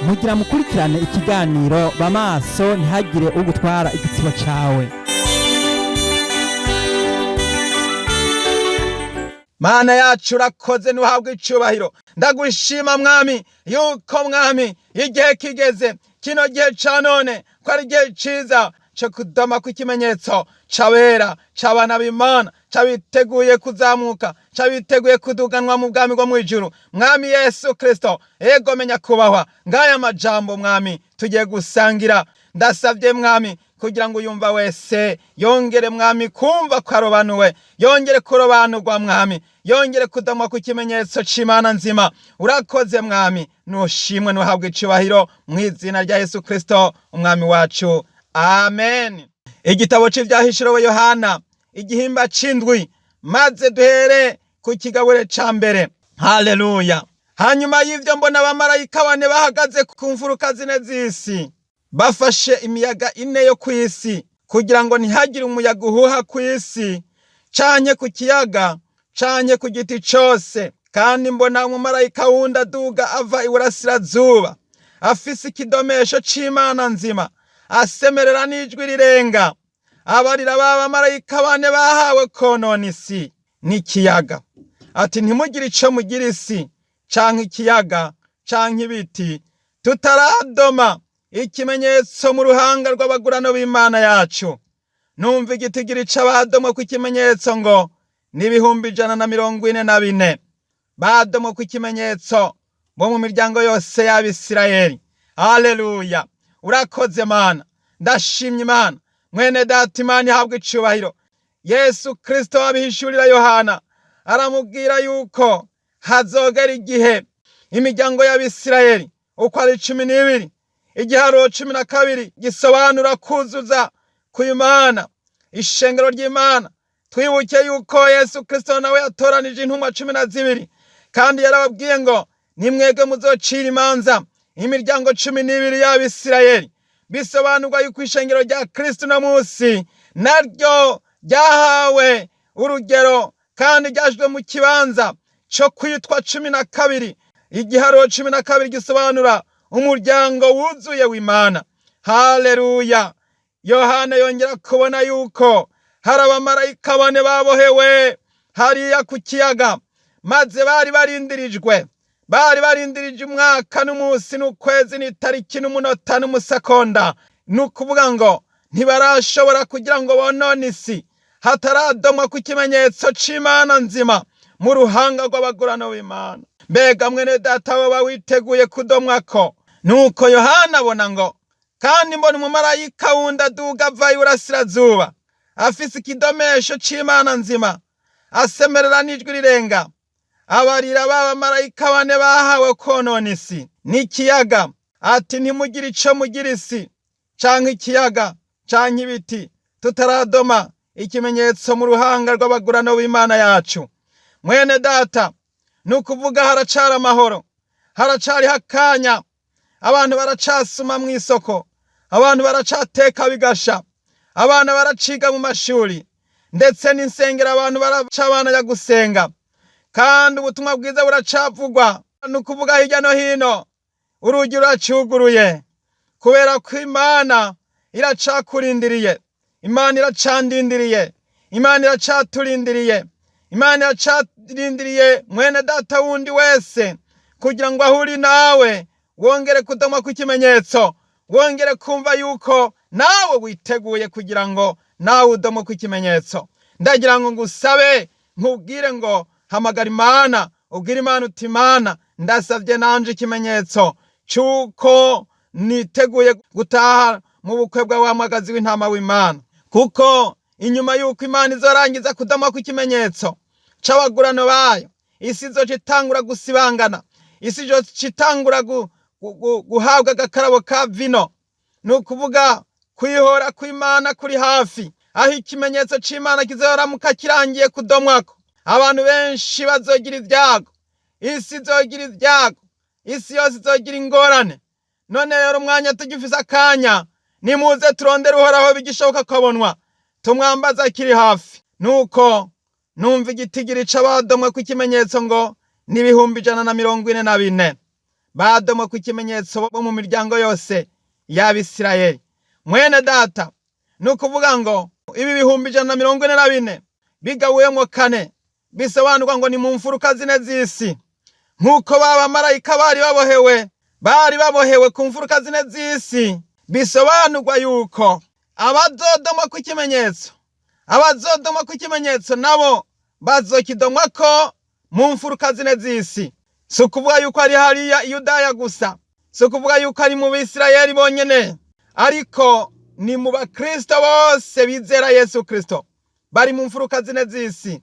Mugira mukurikirane ikiganiro Bamaso ntihagire ugutwara igitsibo cawe. Mana yacu, urakoze, ntuhabwe icubahiro. Ndagushima Mwami yuko Mwami igihe kigeze, kino gihe ca none ko ari igihe ciza co kudoma kw'ikimenyetso c'abera, c'abana b'Imana, c'abiteguye kuzamuka, c'abiteguye kuduganwa mu bwami bwo mw'ijuru. Mwami Yesu Kristo, ego menya kubahwa. Ngaya majambo Mwami tugiye gusangira, ndasavye Mwami kugira ngo uyumva wese yongere Mwami kumva ko arobanuwe, yongere kurobanurwa Mwami, yongere kudomwa ku kimenyetso c'Imana nzima. Urakoze Mwami, nushimwe, nuhabwe icubahiro mu izina rya Yesu Kristo umwami wacu, amen. Igitabo c'Ivyahishuriwe Yohana, igihimba c'indwi, maze duhere ku kigabure ca mbere. Haleluya! Hanyuma y'ivyo mbona abamarayika bane bahagaze ku mfuruka zine z'isi, bafashe imiyaga ine yo kw'isi, kugira ngo ntihagire umuyaga uhuha kw'isi, canke ku kiyaga, canke ku giti cose. Kandi mbona umumarayika wundi aduga ava iburasirazuba, afise ikidomesho c'Imana nzima, asemerera n'ijwi rirenga, abarira ba bamarayika bane bahawe konona isi n'ikiyaga, ati: "Ntimugire ico mugira isi canke ikiyaga canke ibiti, tutaradoma ikimenyetso mu ruhanga rw'abagurano b'Imana yacu." Numva igitigiri c'abadomwe ku ikimenyetso ngo ni 144,000 badomwe ku ikimenyetso bo mu miryango yose y'Abisirayeli. Haleluya! Urakoze Mana, ndashimye Imana. Mwene data, Imana ihabwa icubahiro. Yesu Kristo abihishurira Yohana, aramubwira yuko hazogera igihe imiryango y'Abisirayeli uko ari 12, igiharuro 12 gisobanura kuzuza kw'Imana, ishengero ry'Imana. Twibuke yuko Yesu Kristo nawe yatoranije intumwa 12, kandi yarababwiye ngo: "Nimwebwe muzocira imanza imiryango 12 y'Abisirayeli." Bisobanurwa yuko ishengero rya Kristo uno munsi naryo ryahawe urugero kandi ryajwe mu kibanza co kwitwa 12. Igiharuro 12 gisobanura umuryango wuzuye w'Imana. Haleluya! Yohana yongera kubona yuko hari abamarayika bane babohewe hariya ku kiyaga, maze bari barindirijwe, bari barindirije umwaka n'umunsi n'ukwezi n'itariki n'umunota n'umusekonda. Ni ukuvuga ngo ntibarashobora kugira ngo bonone isi hataradomwa ku kimenyetso c'Imana nzima mu ruhanga rw'abagurano b'Imana. Mbega mwene data, woba witeguye kudomwako? Nuko Yohana abona ngo: "Kandi mbona umumarayika wundi aduga ava iburasirazuba, afise ikidomesho c'Imana nzima, asemerera n'ijwi rirenga, abarira ba bamarayika bane bahawe konona isi n'ikiyaga, ati: 'Ntimugire ico mugira isi canke ikiyaga canke ibiti, tutaradoma ikimenyetso mu ruhanga rw'abagurano b'Imana yacu.'" Mwene data, ni ukuvuga haracari amahoro, haracariho akanya. Abantu baracasuma mu isoko, abantu baracateka bigasha, abana baraciga mu mashuri, ndetse n'insengero abantu baraca gusenga, kandi ubutumwa bwiza buracavugwa. Ni ukuvuga hirya no hino urugi ruracuguruye, kubera ko Imana iracakurindiriye, Imana iracandindiriye, Imana iracaturindiriye, Imana iracarindiriye mwene data wundi wese, kugira ngo aho uri nawe wongere kudomwa kw'ikimenyetso, wongere kumva yuko nawe witeguye kugira ngo nawe udomwe kw'ikimenyetso. Ndagira ngo ngusabe, nkubwire ngo hamagara Imana, ubwire Imana uti: "Imana, ndasabye nanje ikimenyetso cy'uko niteguye gutaha mu bukwe bwa wa mwagazi w'intama w'Imana." Kuko inyuma y'uko Imana izorangiza kudoma kw'ikimenyetso c'abagurano bayo, isi izoca itangura gusibangana, isi izoca itangura guhabwa agakarabo ka vino. Ni ukuvuga kwihora kw'Imana kuri hafi, aho ikimenyetso c'Imana kizoramuka kirangiye kudomwako, abantu benshi bazogira ibyago, isi izogira ibyago, isi yose izogira ingorane. None rero umwanya tugifise akanya, nimuze turondere Uhoraho bigishoboka ko abonwa, tumwambaze akiri hafi. Nuko numva igitigiri c'abadomwe kw'ikimenyetso ngo ni 144,000. Badomwe ku ikimenyetso bo mu miryango yose y'Abisirayeli. Mwene data, ni ukuvuga ngo ibi 144,000 bigabuyemo kane, bisobanurwa ngo ni mu mfuruka zine z'isi. Nk'uko ba bamarayika bari babohewe ku mfuruka zine z'isi, bisobanurwa yuko abazodomwa ku ikimenyetso nabo bazokidomwa ko mu mfuruka zine z'isi. Si ukuvuga yuko ari hariya i Yudaya gusa, si ukuvuga yuko ari mu Bisirayeli bonyene, ariko ni mu Bakristo bose bizera Yesu Kristo bari mu mfuruka zine z'isi.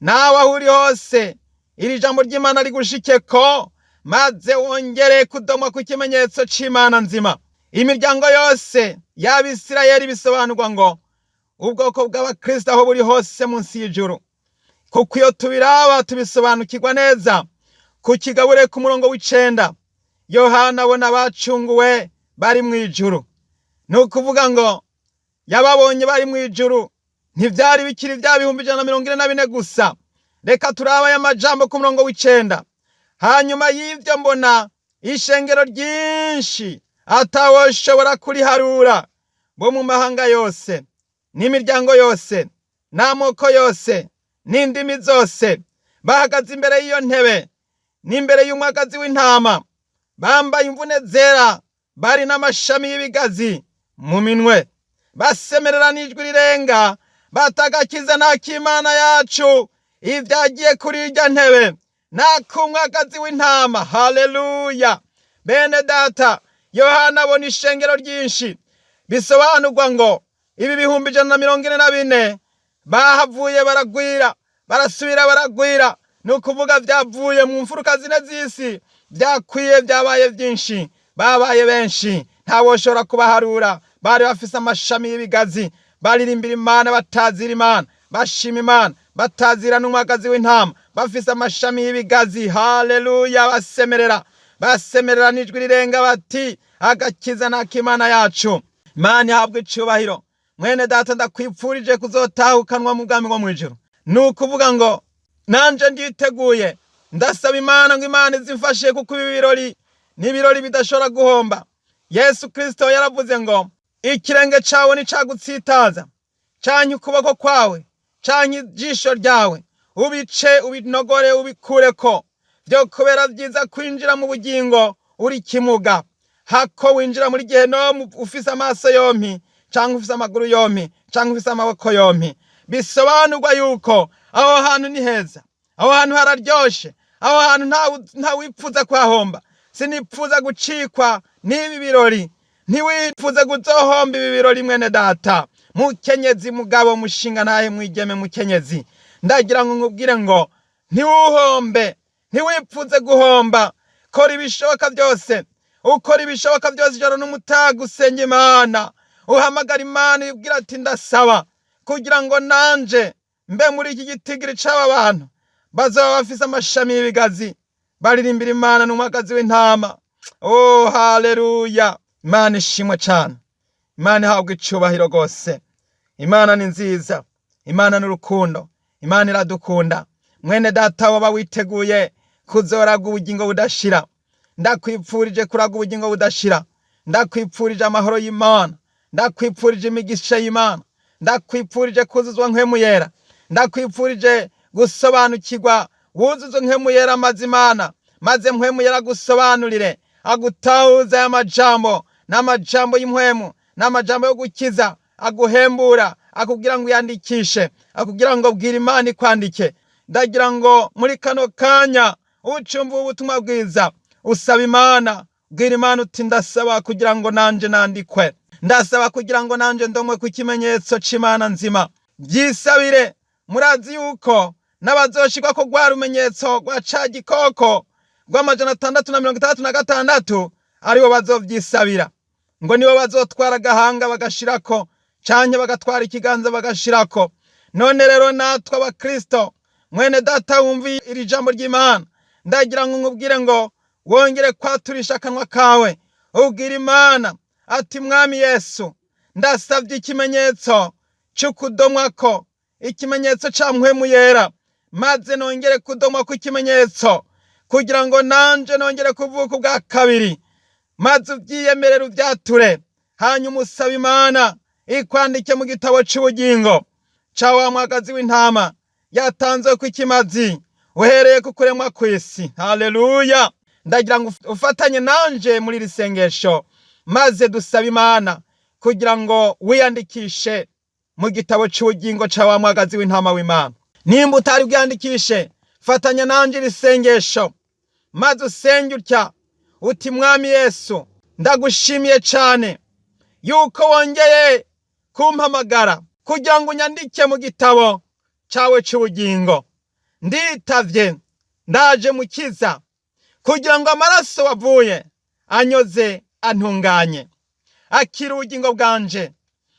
Nawe aho uri hose, iri jambo ry'Imana rigushike ko, maze wongere kudomwa ku kimenyetso c'Imana nzima. Imiryango yose y'Abisirayeli bisobanurwa ngo ubwoko bw'Abakristo aho buri hose munsi y'ijuru, kuko iyo tubiraba tubisobanukirwa neza. Ku kigabure ku murongo w'9, Yohana abona abacunguwe bari mu ijuru. Ni ukuvuga ngo yababonye bari mu ijuru, ntivyari bikiri bya 144,000 gusa. Reka turaba aya majambo ku murongo w'9: "Hanyuma y'ivyo mbona ishengero ryinshi atawoshobora kuriharura, bo mu mahanga yose n'imiryango yose n'amoko yose n'indimi zose, bahagaze imbere y'iyo ntebe n'imbere y'umwagazi w'intama, bambaye imvune zera, bari n'amashami y'ibigazi mu minwe, basemerera n'ijwi rirenga batagakiza n'ak'Imana yacu ibyagiye kuri irya ntebe n'ak'umwagazi w'intama." Haleluya! Bene data, Yohana abona ishengero ryinshi, bisobanurwa ngo ibi 144,000 bahavuye baragwira, barasubira baragwira. Ni ukuvuga byavuye mu mfuruka zine z'isi, byakwiye, byabaye byinshi, babaye benshi, ntawoshobora kubaharura. Bari bafise amashami y'ibigazi, baririmbira Imana, batazira Imana, bashima Imana, batazira n'umwagazi w'intama, bafise amashami y'ibigazi. Haleluya! Basemerera, basemerera n'ijwi rirenga bati: "Agakiza n'ak'Imana yacu." Imana ihabwa icubahiro. Mwene data, ndakwipfurije kuzotahukanwa mu bwami bwo mw'ijuru. Ni ukuvuga ngo nanje nditeguye, ndasaba Imana ngo Imana izimfashe, kuko ibi birori ni ibirori bidashobora guhomba. Yesu Kristo yaravuze ngo ikirenge cawe nicagutsitaza, canke ukuboko kwawe, canke ijisho ryawe, ubice, ubinogore, ubikureko. Vyo kubera vyiza kwinjira mu bugingo uri kimuga, hako winjira muri gehenomu ufise amaso yompi, canke ufise amaguru yompi, canke ufise amaboko yompi. Bisobanurwa yuko aho hantu ni heza, aho hantu hararyoshe, aho hantu ntawipfuza kuhahomba. Sinipfuza gucikwa n'ibi birori, ntiwipfuze kuzohomba ibi birori. Mwene data, mukenyezi, mugabo, mushinga ntahe, mwigeme, mukenyezi, ndagira ngo nkubwire ngo ntiwuhombe, ntiwipfuze guhomba. Kora ibishoboka byose, ukora ibishoboka byose ijoro n'umutaga, usenga Imana, uhamagara Imana, ibwira ati: "Ndasaba kugira ngo nanje mbe muri iki gitigiri c'aba bantu bazoba bafise amashami y'ibigazi, baririmbira Imana n'umwagazi w'intama." Oh, haleluya! Imana ishimwe cane, Imana ihabwa icubahiro rwose. Imana ni nziza, Imana ni urukundo, Imana iradukunda. Mwene data, waba witeguye kuzoraga ubugingo budashira? Ndakwipfurije kuraga ubugingo budashira, ndakwipfurije amahoro y'Imana, ndakwipfurije imigisha y'Imana, ndakwipfurije kuzuzwa Mpwemu Yera, ndakwipfurije gusobanukirwa, wuzuzwe Mpwemu Yera mazimana, maze Mpwemu Yera agusobanurire, agutahuza aya majambo. N'amajambo y'impwemu, n'amajambo yo gukiza, aguhembura, akubwira ngo uyandikishe, akubwira ngo bwira Imana ikwandike. Ndagira ngo muri kano kanya ucumva ubutumwa bwiza, usaba Imana, bwira Imana uti: "Ndasaba kugira ngo nanje nandikwe, ndasaba kugira ngo nanje ndomwe ku kimenyetso c'Imana nzima." Byisabire. Murazi yuko n'abazoshirwa ko rwa rumenyetso rwa ca gikoko rw'666 aribo bazovyisabira, ngo nibo bazotwara agahanga bagashirako, canke bagatwara ikiganza bagashirako. None rero natwe Abakristo, mwene data wumva iri jambo ry'Imana, ndagira ngo nkubwire ngo wongere kwaturisha akanwa kawe, ubwira Imana ati: "Mwami Yesu, ndasabye ikimenyetso c'ukudomwako, ikimenyetso ca Mpwemu Yera, maze nongere kudomwa ku ikimenyetso." kugira ngo nanje nongere kuvuka ubwa kabiri, maze ubyiyemerere ubyature, hanyuma usaba Imana ikwandike mu gitabo c'ubugingo ca wa mwagazi w'intama yatanzwe ku ikimazi uhereye ku kuremwa kw'isi. Haleluya! Ndagira ngo ufatanye nanje muri iri sengesho, maze dusaba Imana kugira ngo wiyandikishe mu gitabo c'ubugingo ca wa mwagazi w'intama w'Imana. Nimba utari bwiyandikishe, fatanya nanje iri sengesho, maze usenge utya uti: Mwami Yesu, ndagushimiye cane yuko wongeye kumpamagara kugira ngo unyandike mu gitabo cawe c'ubugingo. Nditavye, ndaje mukiza, kugira ngo amaraso wavuye anyoze antunganye. Akira ubugingo bwanje,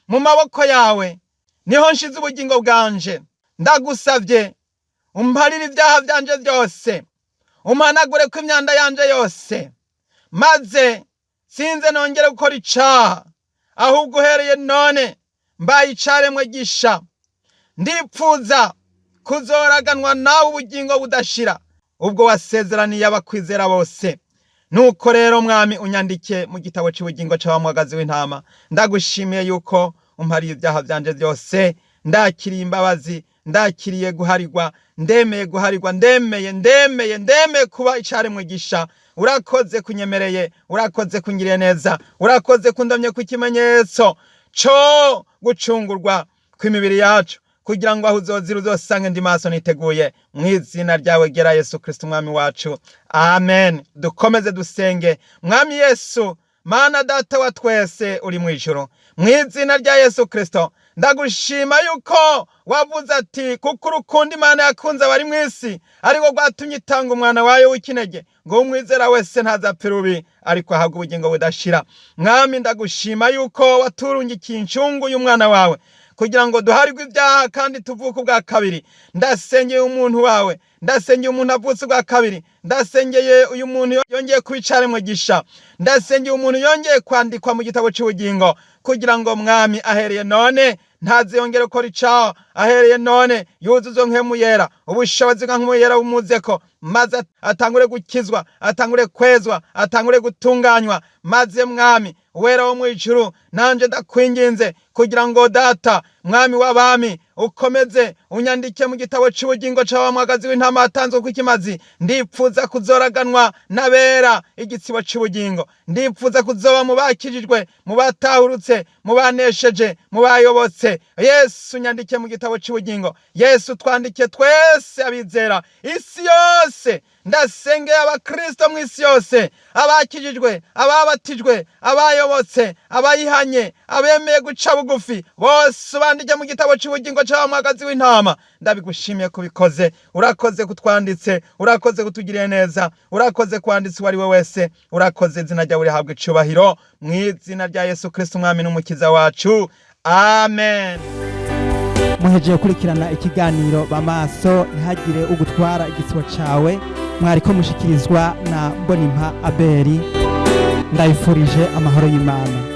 mu maboko yawe niho nshize ubugingo bwanje. Ndagusavye umparire ibyaha byanje byose, umpanagure ko imyanda yanje yose, maze sinze nongere gukora icaha, ahubwo uhereye none mbaye icaremwe gisha. Ndipfuza kuzoraganwa nawe ubugingo budashira, ubwo wasezeraniye abakwizera bose. Nuko rero Mwami, unyandike mu gitabo c'ubugingo c'abamwagazi w'intama. Ndagushimiye yuko umpariye ibyaha byanje byose. Ndakiriye imbabazi, ndakiriye guharirwa, ndemeye guharirwa, ndemeye, ndemeye, ndemeye kuba icaremwe gisha. Urakoze kunyemereye, urakoze kungiriye neza, urakoze kundamye ku kimenyetso co gucungurwa kw'imibiri yacu, kugira ngo aho uzozira uzosange ndi maso niteguye. Mu izina ryawe gera Yesu Kristo Umwami wacu, amen. Dukomeze dusenge. Mwami Yesu, Mana Data wa twese uri mu ijuru, mu izina rya Yesu Kristo, ndagushima yuko wavuze ati: "Kuko urukundo Imana yakunze abari mu isi ariko rwatumye itanga umwana wayo w'ikinege, ngo umwizera wese ntazapfe rubi, ariko ahabwe ubugingo budashira." Mwami, ndagushima yuko waturungikiye incungu y'umwana wawe kugira ngo duharirwe ibyaha kandi tuvuke ubwa kabiri. Ndasengeye umuntu wawe, ndasengeye umuntu avutse ubwa kabiri, ndasengeye uyu muntu yongeye kuba icaremwe gisha, ndasengeye umuntu yongeye kwandikwa mu gitabo cy'ubugingo, kugira ngo Mwami, ahereye none ntaze yongere gukora icaha, ahereye none yuzuzwe Mpwemu Yera, ubushobozi bwa Mpwemu Yera bumuzeko, maze atangure gukizwa, atangure kwezwa, atangure gutunganywa. Maze Mwami Wera wo mu ijuru, nanje ndakwinginze kugira ngo Data, Mwami w'abami, ukomeze unyandike mu gitabo c'ubugingo c'abamwagazi w'intama watanzwe kw'ikimazi. Ndipfuza kuzoraganwa n'abera igitsibo c'ubugingo. Ndipfuza kuzoba mu bakijijwe, mu batahurutse, mu banesheje, mu bayobotse. Yesu, nyandike mu gitabo c'ubugingo. Yesu, twandike twese abizera isi yose. Ndasengeye abakristo mu isi yose, abakijijwe, ababatijwe, abayobotse, abayihanye, abemeye guca bugufi, bose ubandike mu gitabo c'ubugingo c'abamwagazi w'intama. Ndabigushimiye kubikoze. Urakoze kutwanditse, urakoze kutugiriye neza, urakoze kwanditse uwo ari we wese, urakoze. Izina ryawe rihabwa icubahiro, mu izina rya Yesu Kristo Umwami n'Umukiza wacu, amen. Muhejeje gukurikirana ikiganiro Bamaso ntihagire ugutwara igisibo cawe. Mwariko mushikirizwa na Mbonimpa Aberi. Ndabifurije amahoro y'Imana.